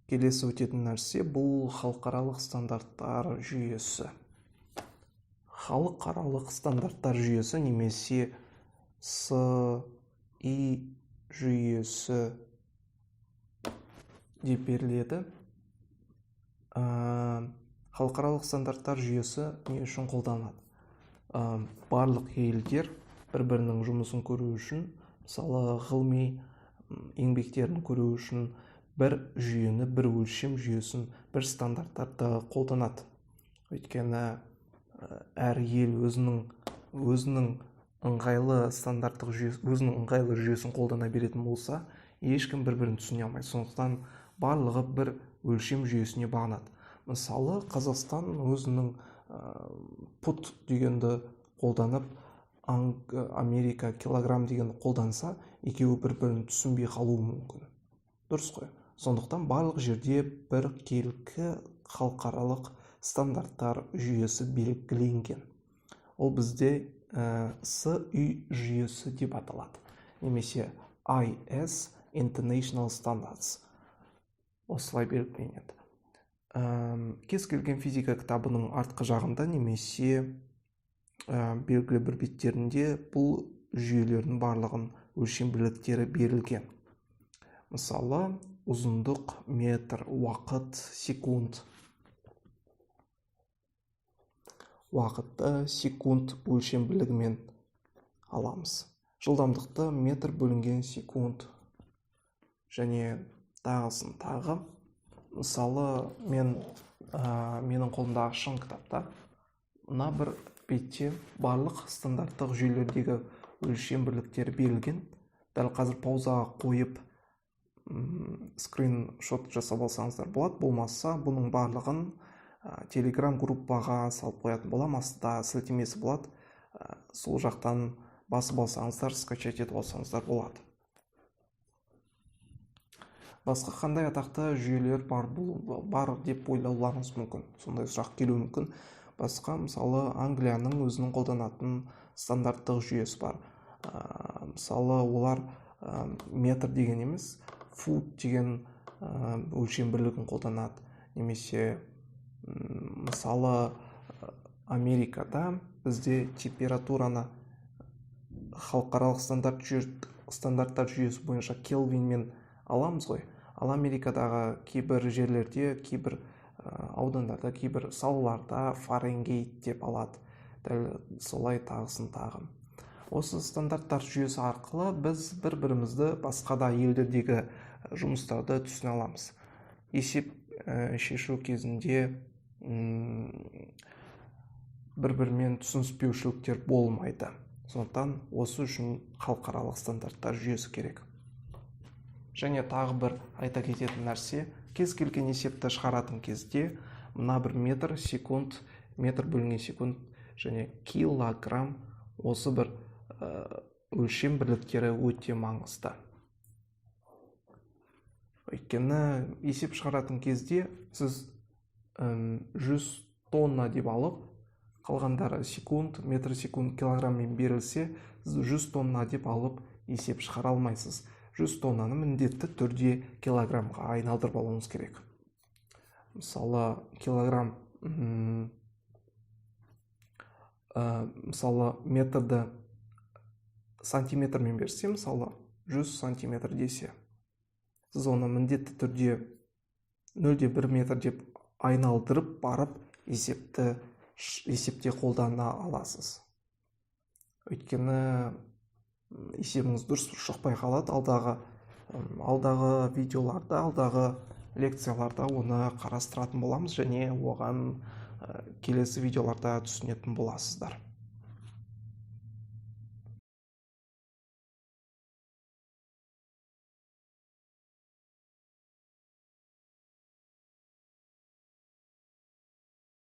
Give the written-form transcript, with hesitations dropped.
Келесі өтетін нәрсе бұл халықаралық стандарттар жүйесі. Халықаралық стандарттар жүйесі немесе СИ жүйесі деп беріледі. Халықаралық стандарттар жүйесі не үшін қолданылады? Барлық елдер бір-бірінің жұмысын көру үшін, мысалы, ғылыми еңбектерін көру үшін бір жүйені, бір өлшем жүйесін, бір стандарттарды қолданады. Өйткені әр ел өзінің ыңғайлы стандарттық жүйесі, өзінің ыңғайлы жүйесін қолдана беретін болса, ешкім бір-бірін түсіне алмайды. Сондықтан барлығы бір өлшем жүйесіне бағынады. Мысалы, Қазақстан өзінің пұт дегенді қолданып, Америка килограмм дегенді қолданса, екеуі бір-бірін түсінбей қалуы мүмкін. Дұрыс қой. Сондықтан барлық жерде бір келкі халықаралық стандарттар жүйесі белгіленген. Ол бізде СИ жүйесі деп аталады. Немесе IS International Standards. Осылай белгіленеді. Кез келген физика кітабының артқы жағында немесе белгілі бір беттерінде бұл жүйелердің барлығын өлшем бірліктері берілген. Мысалы, ұзындық метр, уақыт секунд. Уақытты секунд өлшем бірлігімен аламыз. Жылдамдықты метр бөлінген секунд және тағысын тағы. Мысалы, менің қолымдағы шын кітапта мына бір бетте барлық стандарттық жүйелердегі өлшем бірліктері берілген. Дәл қазір паузаға қойып скриншот жасап алсаңыздар болады. Болмаса, бұның барлығын Telegram группаға салып қоятын боламын, астында сілтемесі болады. Сол жақтан басып алсаңыздар, скачать етіп алсаңыздар болады. Басқа қандай атақты жүйелер бар, бұл бар деп ойлауларыңыз мүмкін. Сондай сұрақ келуі мүмкін. Басқа, мысалы, Англияның өзінің қолданатын стандарттық жүйесі бар. Мысалы, олар метр деген емес, фут деген өлшем бірлігін қолданады. Немесе, мысалы, Америкада бізде температураны халықаралық стандарттар жүйесі бойынша келвинмен аламыз ғой. Ал Америкадағы кейбір жерлерде, кейбір аудандарда, кейбір салаларда Фаренгейт деп алады. Дәл солай тағысын тағы. Осы стандарттар жүйесі арқылы біз бір-бірімізді басқа да елдердегі жұмыстарды түсіне аламыз. Есеп шешу кезінде бір-бірімен түсініспеушіліктер болмайды. Сондықтан осы үшін халықаралық стандарттар жүйесі керек. Және тағы бір айта кететін нәрсе, кез келген есепті шығаратын кезде мына бір метр, секунд, метр бөлінген секунд және килограмм осы бір өлшем бірліктері өте маңызды. Өйткені есеп шығаратын кезде сіз 100 тонна деп алып, қалғандары секунд, метр, секунд, килограмммен берілсе, сіз 100 тонна деп алып есеп шығара алмайсыз. 100 тоннаны міндетті түрде килограммға айналдырып алуыңыз керек. Мысалы, килограмм, мысалы, метрді сантиметрмен берсе, мысалы, 100 сантиметр десе, сіз оны міндетті түрде 0,1 метр деп айналдырып барып есепте қолдана аласыз. Өйткені есебіңіз дұрыс шықпай қалады. Алдағы видеоларда, алдағы лекцияларда оны қарастыратын боламыз және оған келесі видеоларда түсінетін боласыздар.